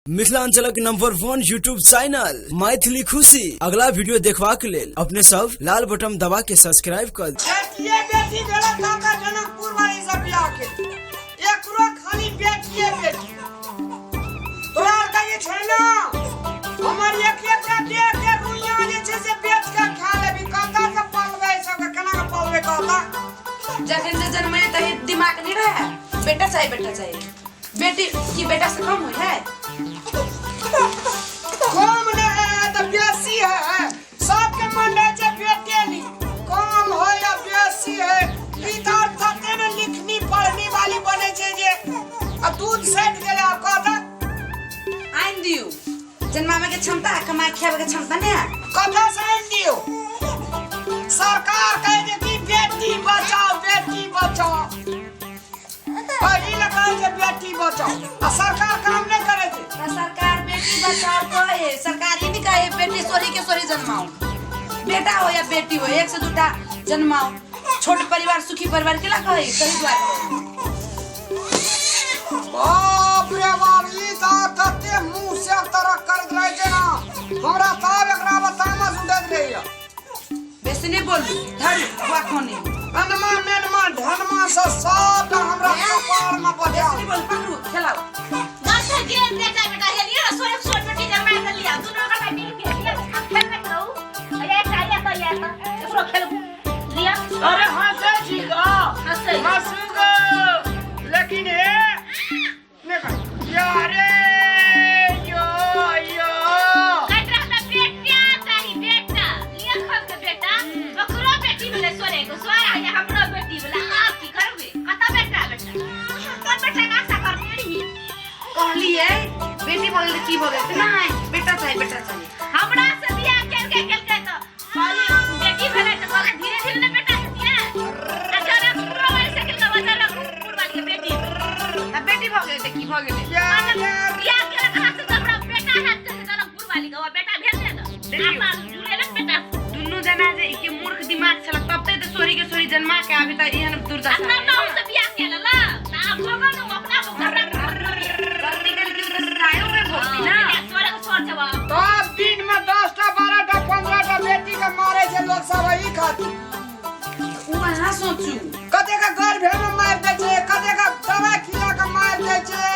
मिथिलांचलक number 1 YouTube channel Maithili खुशी अगला वीडियो देखबाक लेल अपने सब लाल बटन दबा के सब्सक्राइब कर बेटिए बेटी भेलै काका जनकपुर वाली सब बियाह के एकरो खाली बेटिए बेटी। तोरा आर के जे छै ने हमर एक एकटा देह के रुइया जे छै से बेच के खा लेबी। कतऽ से पालबै सबके, केना के पालबै कहता? जखन से जन्मे तही दिमाग नहीं रहे, बेटा चाहिए बेटा चाहिए। बेटी की बेटा से कम हुई है? कम नहीं है तो बेसी है। सबके मन रहे छै बेटे ली, कम है या बेसी है। ई तऽ तते ने लिखनी पढ़नी वाली बने छै जे आ दूध सटि गेलै। आब कहता आनि दियौ, जन्मावे के क्षमता है, कमाए खियावे के क्षमता नहीं है। कतऽ से आनि दियौ? सरकार कहे जे कि बेटी बचाओ बेटी बचाओ, एहि लए कहै छै बेटी बचाओ, आ सरकार काम नहि करै छै। तऽ सरकार बेटी बचाओ कहे, सरकार ई नहीं कहे बेटी सोरी के सोरी जन्माओ, बेटा हो या बेटी हो एक से दूटा जन्माओ, छोट परिवार सुखी परिवार केला कहे, सही दुआरे कहे। बाप रे बाप, ई तऽ तते मुँह से तरह करैत रहै छै ने, हमरा तब एकरा पर तामस उठैत रहैया। बेसी नहीं बोलू, धरू बुआ खोनी अनमा मेनमा ढनमा से सबटा हमरा कपार में बजा। बेसी नहीं बोलू, पकड़ू खेलाओ। दस गे बेटा बेटा हेलिए ना सोए सोए बेटी जन्मा के लिया दुनू का मिल के लिया अब खेल में रहू अरे चाहिए तो ये तो एकरो खेल लिया। अरे हंसे छी गा? हंसे। हंसू गो, लेकिन हे देखो यारे यो यो कट रहा बेटा तारी बेटा लिया खब के बेटा ओकरो बेटी भेलै सोरे को सोरा या हमरो बेटी भेलै। आब की करबे? कत बेटा बेटा कोन बेटा का आशा करने रही? कहलिए बेटी भऽ गेल तऽ की भऽ गेल? तऽ नहि, बेटा चाही बेटा चाही। हमरा से बियाह केलकै केलकै तऽ कहली बेटी भेलै तऽ कहली धीरे धीरे ने बेटा हेतियै। आ जनकपुर वाली से केलकै जनकपुर वाली के बेटी। तऽ बेटी भऽ गेल तऽ की भऽ गेलै? बियाह केलक अहाँ से तऽ हमरा बेटा हैत से जनकपुर वाली के बेटा भेल ने तऽ अपना जुड़ेलक बेटा। दुनू जना जे के मूर्ख दिमाग छल तब तऽ सोरी के सोरी जन्मा के अभी तक एहन दुर्दशा। अपना नाम से बियाह केलक तऽ आब भोगो ने अपना भोगो। गलती केलखिन तऽ सजायो के भोगती ना। सोरे के छोड़ जवाब। 10 दिन में 10टा 12टा 15टा बेटी के मारे छै लोग सब एही खातिर। उ अहाँ सोचू। कते के गर्भे में मारि दै छै, कते के दवाई खिला के मारि दै छै।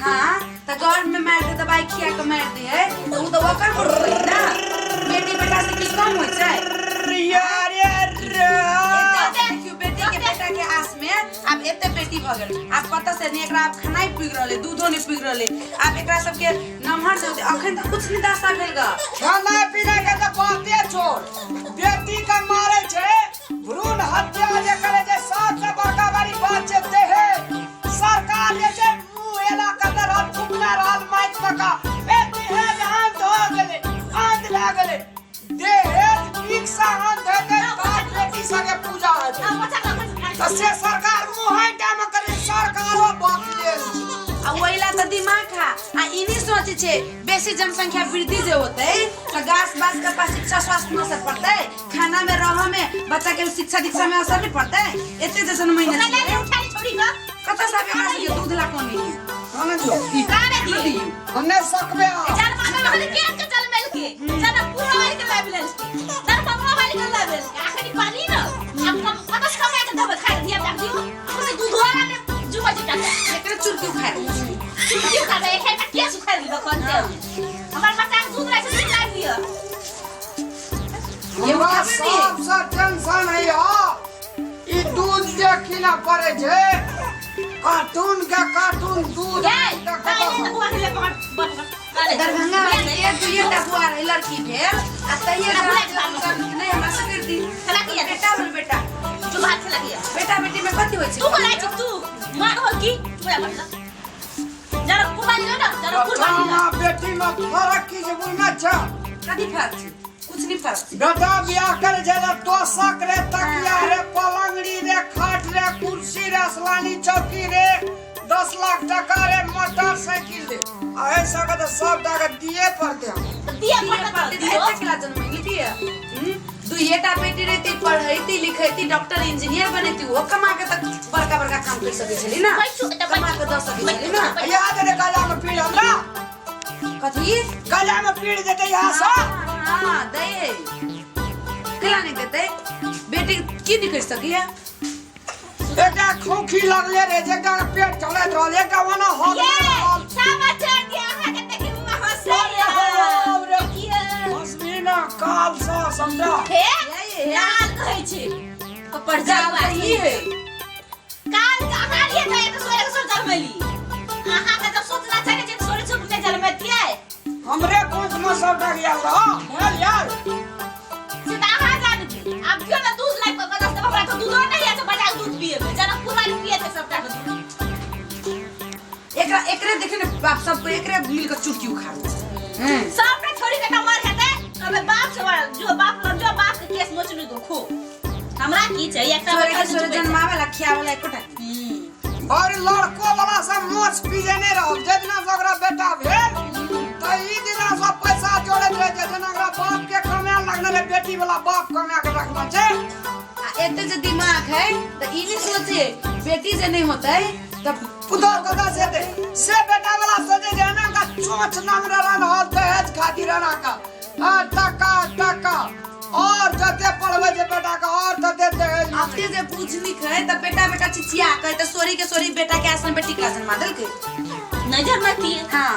हाँ तऽ गर्भ में मारि दे, दवाई खिया के मारि दे है तऽ उ तऽ ओकर होई ना। बेटी बेटा से की कम होइ छै? यारे रे देखियौ बेटी के बेटा के आस में आब एते बेटी भऽ गेल, आब कतऽ से नहीं एकरा आब खेनाइ पुगि रहलै, दूधो नहीं पुगि रहलै। आब एकरा सबके नमहर जे होतै अखन तऽ कुछ नहीं दशा भेल ग। खाना पीना के तऽ बाते छोड़, बेटी के मारे छै, भ्रूण हत्या जे करे छै सबसे बड़का बड़ी बात छै दहेज। सरकार जे छै मुँह एला कतऽ रहल थुकने रहल माइक में का ए दहेज अंत हो गेलै, अंत भए गेलै। दहेज नीक से अंत हेतै तब बेटी सबके पूजा हेतै। तऽ से सरकार मुँहे में करे, सरकारो बात लेल छै। आ ओहिला तऽ दिमाग खा आ ई नहीं सोचे छै बेसी जनसंख्या वृद्धि जे होतै तऽ गाछ बास के पास शिक्षा स्वास्थ्य में असर पड़तै, खाना में रह में बच्चा के शिक्षा दीक्षा में असर नहीं पड़तै। एते जैसन महीना कतऽ से आब एकरा सबके दूध ला कोनी है? खाना दियौ। काने दिए। हम नहि सकबै आब। एकरे चुरकी उखाड़ि हमरा सबसे टेंशन है यार ई दूध जे किना पड़े छै, कार्टून के कार्टून दूध। दरभंगा में एक दुइये टा बुआ रहे लड़की भेल आ तहिये नहीं हमरा से कर दी बेटा भेल बेटा बेटा बेटी में कथी होइ छै? तू बोलाय छी तू मां हो की तू बोला जनकपुर वाली ना जनकपुर वाली। बेटा बेटी में फर्क की छै बुझना छै? कथी फर्क छै? कुछ नहीं फर्क छै। बेटा बियाह करे छै तऽ तोशक रे, तकिया रे, पलंगड़ी रे, खाट रे, कुर्सी रे, असलानी चौकी रे, 10 लाख टका रे, मोटरसाइकिल रे, आ एहि सबके तऽ सब टाका दिए पड़तै। दिए पड़तै। दिए पड़तै केला जन्मैली दिए। दुइएटा बेटी रहती, पढ़ैती लिखैती, डॉक्टर इंजीनियर बनैती, वो कमा के तक बड़का बड़का काम कर सकै छली ना, कमा के दऽ सकै छली ना। याद रे काला में पीड़ हमरा। कलेजा में पीड़ देते यहाँ से। हाँ दे केला नहीं देते बेटी की नहीं कर सकी है। एकटा खोखी लगले रहे जेकरा पेट चलैत रहल एकटा ओना हो ये समाचार दिया अहाँ के देखी मुँह हंसै हंसबी ना काल से समझा। हे लाल कहै छै कपर जावा ई है काल कहाँ लिए था एक सोरे के सोर जन्मेली अहाँ के जब सोचना चाहिए जे सोरे छोट नहीं जन्मतियै। हमरे कोख में सब डगिया रह भेल यार से त अहाँ जानबी आब क्यों ना दूध लाइक पर बदस हमरा तो दूधो नहीं है तो बजा दूध पिएबे जनकपुर वाली पिए थे सबटा के दूध। एकरा एकरे देखे ने बाप सबको एकरे मिल के चुटकी उखाड़ सबटा छोड़ी के टमार हेतै तबे बाप से जो बाप लग जो बाप के केस मोचनी दो खो हमरा की चाहिए एकटा सोरे के सोरे जन्मावेला खियावेला एकोटा। और लड़को वाला सब मोच पीजे नहीं रहो जे दिना से ओकरा बेटा भेल त ई दिना सब पैसा जोड़ैत रहे जे जेना ओकरा बाप के कमाए लगने रहे बेटी वाला बाप कमा के रखना छै। आ एते जे दिमाग है त ई नहीं सोचे बेटी जे नहीं होतै त पुतोह कदा से दे से बेटा वाला सोचे जे एना का चोंच नाम रहल हल दहेज खातिर एना का हां टका टका और जते पढ़वे जे बेटा का और तते दहेज। अपने जे पूछनी है त बेटा बेटा चिचिया कहे त सोरी के सोरी बेटा के आसन पे टिकला जन्मा देलकै नहीं जन्मतियै। हां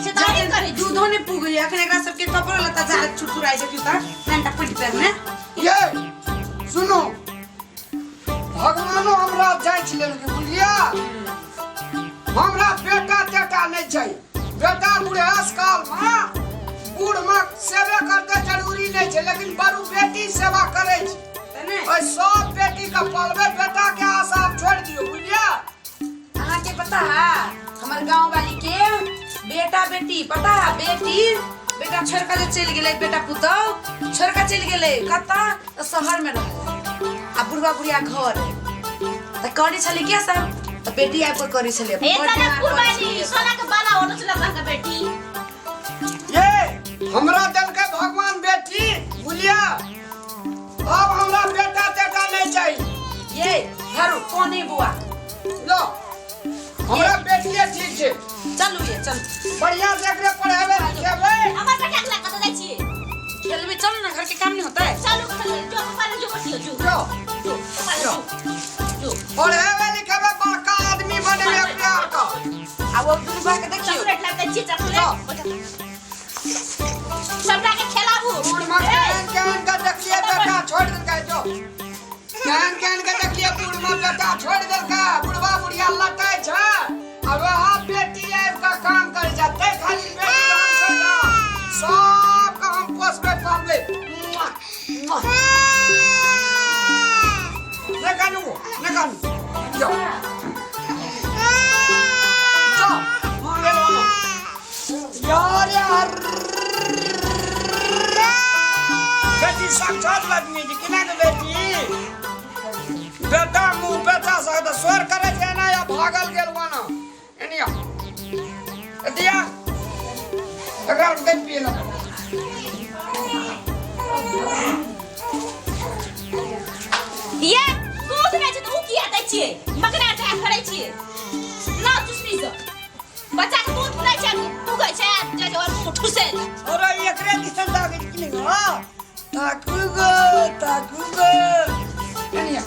से त अहीं करै दूधो ने पुग गई अखन एकरा सबके कपड़ो लत्ता जा छुटछुराइ छै त नंटा पट पर ने। ये सुनो भगवानो हमरा जांच लेलकै बुझलिया हमरा बेटा तेटा नहीं चाहिए बेटा बुढ़ास काल में बूढ़ में सेवा करते जरूरी नहीं छै लेकिन बड़ू बेटी सेवा करे छै और सब बेटी का पालबे बेटा के आशा आप छोड़ दियो बुझलिया। अहाँ के पता है हमर गांव वाली के बेटा बेटी पता है बेटी बेटा छोड़ के चल गेलै बेटा पुतौ छोड़ के चल गेलै कतऽ त शहर में रहल आ बुढ़वा बुढ़िया घर त करै छलै के सब त बेटी आबि के करै छलै। हे जनकपुर वाली सोना के बाला ओनो छलै अहाँ के बेटी। ये हमरा देलकै भगवान बेटी बुझलिया अब हमरा बेटा तेटा नहीं चाहिए। ये धरू कोने बुआ लो हमरा बेटिए ठीक छै चलू ये चल बढ़िया से एकरे पढ़ेबे लिखेबे। हमर बेटा के लगा जाइ छियै खेलबे चल ना घर के काम नहीं होता है। चलू चलू जो पापा जो बसियो जो जो जो पापा जो जो पढ़ेबे लिखेबे बड़का आदमी बनेबे अपने आप का। आ वो दुनू भाई के देखियो चॉकलेट लाबै छी चॉकलेट सबटा के खेलाबू। बूढ़ में केहन केहन के देखलिए बेटा छोड़ देलकै जो केहन केहन के देखलिए बूढ़ में बेटा छोड़ देलकै बुढ़वा बुढ़िया लटै छै आ वह बेटी आबि के काम करै छै तै खाली बेटी के हम छोड़ दो सबके हम पोसबै पालबै। नहि कानू नहि कानू जाओ जाओ यार यार बेटी साक्षात लक्ष्मी जी केना के बेटी बेटा मुँह बेटा सकता स्वर करे छै ना या भागल गेल वाना एनिया दिया एकरा दे पिए ला। ये दूध नै छै त उ किया दै छियै मकना चाय करै छियै ना चुसनी से बच्चा के दूध पिलाई छै उगै छै जे जे मुँह ठुसे। अरे एकरे दिसन लागै छै कि नहीं हां ताकू गो ताकू गो एनिया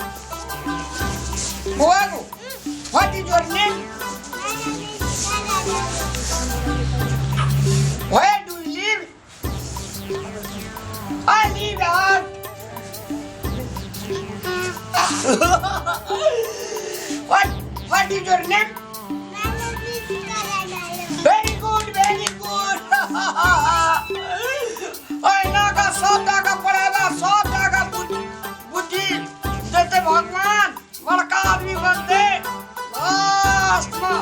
बुआ गो what is your name where do you live I live at what is your name very good very good ऐना का सब टाका पढ़ेगा सब टाका बुद्धि देते भगवान बड़का आदमी बनते लास्ट में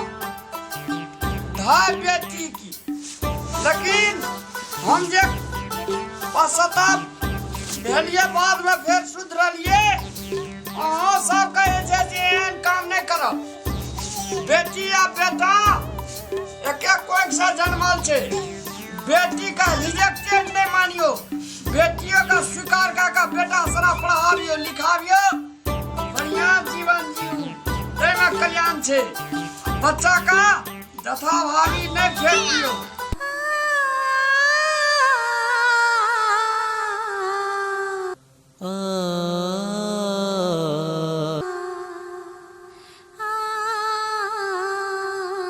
ढाई बेटी की। लेकिन हम जे पश्चाताप भेलिए बाद में फिर सुधरलिए अहाँ सब कहै छै जे एहन काम नहीं करब बेटी आ बेटा एक एक कोख से जन्मल छै बेटी का रिजेक्टेड नहीं मानियो बेटियों का स्वीकार का बेटा सारा पढ़ाबियो लिखाबियो बढ़िया जीवन जीव ताहिमे कल्याण छै। बच्चा का जथाभावी नहीं फेंक दियो।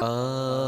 आ।